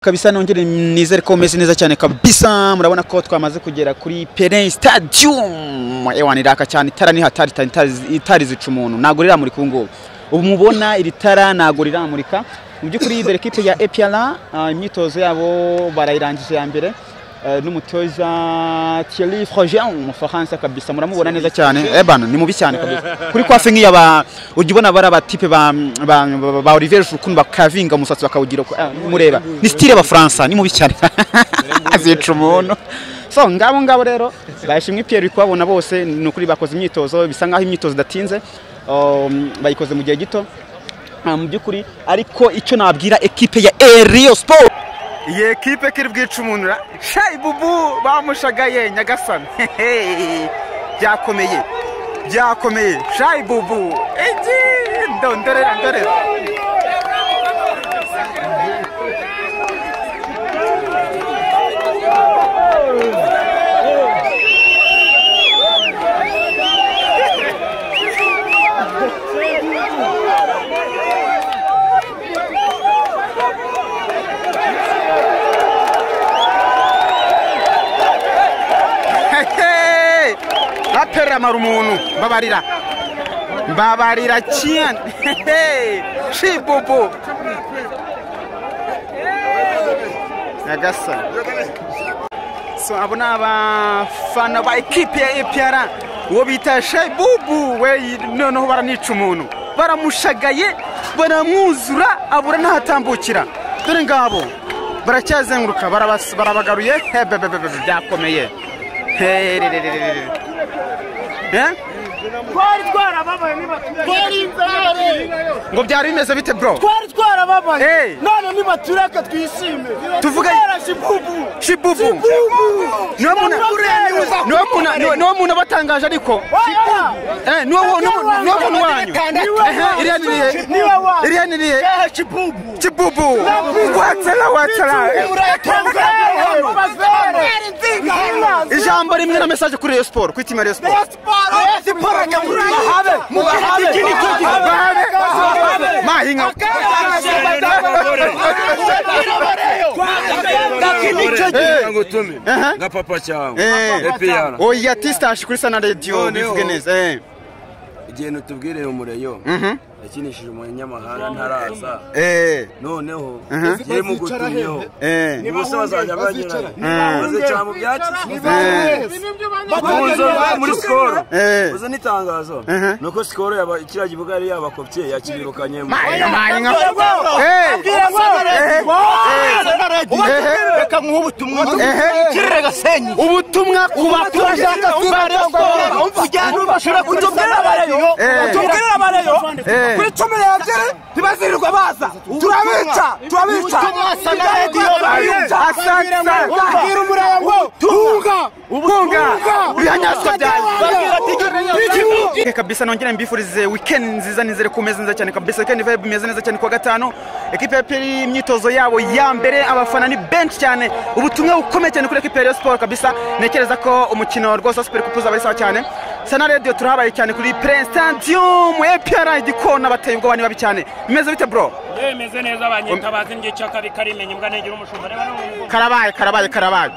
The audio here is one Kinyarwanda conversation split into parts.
Kabisa nongere nizere ko meze neza cyane kabisa. Murabona ko twamaze kugera kuri Pele Stadium. Ewana iraka cyane, itara ni hatari, itari zica umuntu, ntago riramurika ubu ngubu. Ubu mubona iri tara ntago riramurika. Mu by'ukuri dore equipe ya APR imyitozo yabo barayirangije ya mbere n'umutoza Thierry Froger umufaransa kabisa, muramubona neza cyane. Bana ni mubi cyane kabisa. Kuri kwafe nk'iya ba ujya ubona bara ba type ba Olivier Giroud bakavinga umusatsi bakawugira mureba ni style y'abafaransa, ni mubi cyane azica umuntu. So ngabo ngabo rero Bayishimwe Pierre kubabona bose ni ukuri bakoze imyitozo, bisa nkaho imyitozo idatinze, bayikoze mu gihe gito mu by'ukuri. Ariko icyo nabwira equipe ya Rayon Sport, iyi ekipe kiri bwica umuntu Shaibubu bamushagaye Nyagasani. Byakomeye byakomeye Shaibubu egi ndondorera ndorera. Apera marumuntu babarira babarira cyane Shibubu Nyagasani. So abo ni abafana ba ekipe ya APR uwo bita Shaibubu we, noneho baranica umuntu, baramushagaye baramwuzura abura n'ahatambukira. Dore ngabo baracyazenguruka, barabagaruye byakomeye. Twari twarababaye ngo byari bimeze bite bro? Twari twarababaye none nibatureka twishime. Tuvuge Shibubu Shibubu niwo muntu batangaje ariko niwo muntu wanyu iriya niriye Shibubu Shibubu watsala watsala. Ijambo rimwe na message kuri Rayon Sport, kuri team ya Rayon Sport. Nka papa cyangwa APR. Oya tistash kuri Sana Radio bivuge neza. Igihe nutubwire umureyo yakinishije umunyamahanga ntaraza. Noneho giye mu gutumyeho. Bose bazajya bagera. Bazicara mu byatsi. Muri Skol. Uza n'itangazo. Nuko Skol yaba kiriya kibuga yari yabakopye yakibirukanyemo. Reka muhe ubutumwa kirere Gasenyi. Ubutumwa ku baturage ba Rayon Sport. Utubwire abareyo kuri 12 ntibazirirwa baza, turabica turabica. Abwira umuraya ngo tunga ubunga bihanyaswa byanyu kabisa. Nongera mbifurize weekend nziza, nizere ko meze neza cyane kabisa. Weekend vibe imeze neza cyane. Kuwa gatanu ekipe ya APR imyitozo yabo ya mbere, abafana ni bench cyane. Ubutumwa bukomeye cyane kuri ekipe ya Rayon Sport kabisa. Ntekereza ko umukino rwose wa Super Cup uzaba ari sawa cyane. Sana Radio turahabaye cyane kuri Pele Stadium. APR igikona bateye ubwoba ni babi cyane. Bimeze bite bro? Bimeze neza, banyitabaza ngiye kabikarimenya imbwa ntegira umushumba. Reba karabaye karabaye karabaye.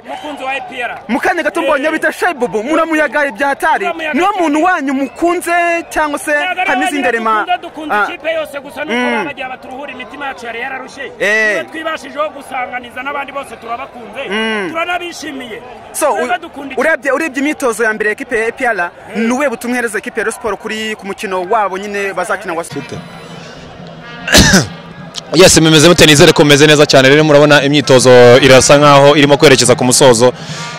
Mukunzi wa APR mukanya gato mbonye bita Shaibubu muramuyagaye bya hatari. Niwo muntu wanyu mukunze cyangwa se hari n'izindi rema? Dukunda ikipe yose gusa nuko bagiye baturuhura imitima yacu yari yararushye. Niyo twibashijeho gusanganiza n'abandi bose turabakunze, turanabishimiye. So urebye imyitozo ya mbere ekipe ya APR, nuwe butumwereza ekipe ya Rayon Sport kuri ku mukino wabo nyine bazakina wa Sute. Yes, mimeze mute, nizere ko meze neza cyane. Rero murabona imyitozo irasa nkaho irimo kwerekeza ku musozo.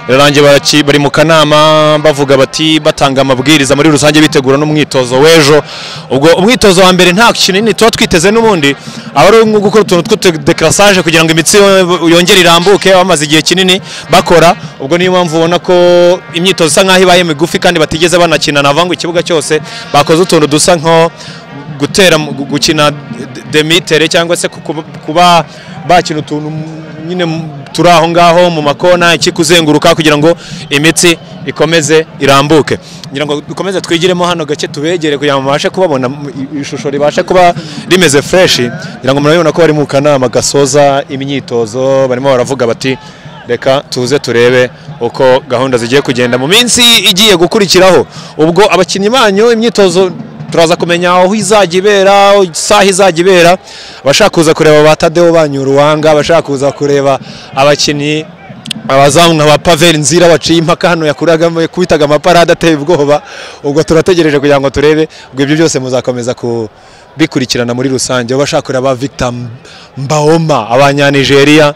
Irarangiye bari mu kanama bavuga bati batanga amabwiriza muri rusange bitegura n'umwitozo w'ejo. Ubwo umwitozo wa mbere nta kinini tuba twiteze n'ubundi, aba ari gukora utuntu tw'utudekrasage kugira ngo imitsi yongere irambuke, bamaze igihe kinini bakora. Ubwo niyo mpamvu ubona ko imyitozo isa nkaho ibaye migufi kandi batigeze banakina navanga ikibuga cyose, bakoze utuntu dusa nko gutera gukina demitere cyangwa se kuba bakina utuntu nyine turi aho ngaho mu makona ikikuzenguruka kugira ngo imitsi ikomeze irambuke. Ngira ngo dukomeze twigiremo hano gake tubegere kugira ngo mubashe kubabona ishusho ribashe kuba rimeze fresh. Ngira ngo murabibona ko bari mu kanama gasoza imyitozo, barimo baravuga bati reka tuze turebe uko gahunda zigiye kugenda mu minsi igiye gukurikiraho. Ubwo abakinnyi banyu imyitozo turaza kumenya aho izajya ibera, isaha izajya ibera. Abashaka kuza kureba ba Tadeo banyu Ruwanga, abashaka kuza kureba abakinnyi abazamu nka ba Pavel Nzira baciye impaka hano yakuragamo kubitaga amaparade ateye ubwoba. Ubwo turategereje kugira ngo turebe ubwo ibyo byose muzakomeza kubikurikirana muri rusange. Abashaka kureba ba Victor Mbaoma abanya Nigeria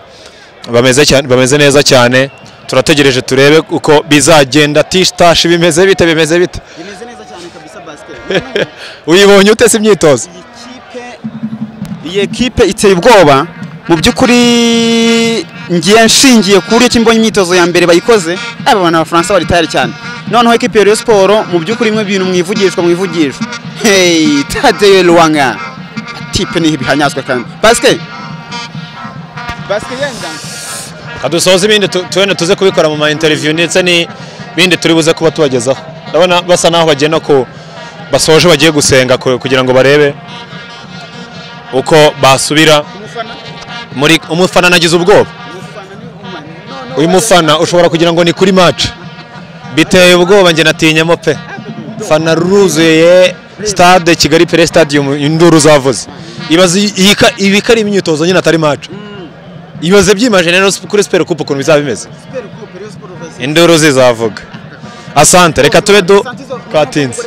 bameze neza cyane. Turategereje turebe uko bizagenda. Tishtash bimeze bite, bimeze bite? Bimeze neza cyane kabisa basket. Uyibonye ute se imyitozo? Iyi ekipe iteye ubwoba mu by'ukuri. Ngiye nshingiye kuri icyo mbonye imyitozo ya mbere bayikoze, aba bana b'Abafaransa bari tayari cyane. Noneho ekipe ya Rayon Sport mu by'ukuri imwe ibintu mwivugishwa. Hey, Tadeo Luwanga tipe ni ibihanyazwa kandi basket yenda kadusoza ibindi tuwene tuze kubikora mu ma interview ndetse ni bindi turi buze kuba tubagezaho. Ndabona basa naho bagiye no ku basoje bagiye gusenga kugira ngo barebe uko basubira muri umufana. Nagize ubwoba uyu mufana ushobora kugira ngo ni kuri match, biteye ubwoba nge natinyemo pe. Fana ruzuye stade Kigali Pele Stadium, induru zavuze. Ibaze ibika ari imyitozo nyine atari match. Ibaze byimagine rero kuri Super Coupe ukuntu bizaba bimeze, induru zizavuga. Asante, reka tube du katinze.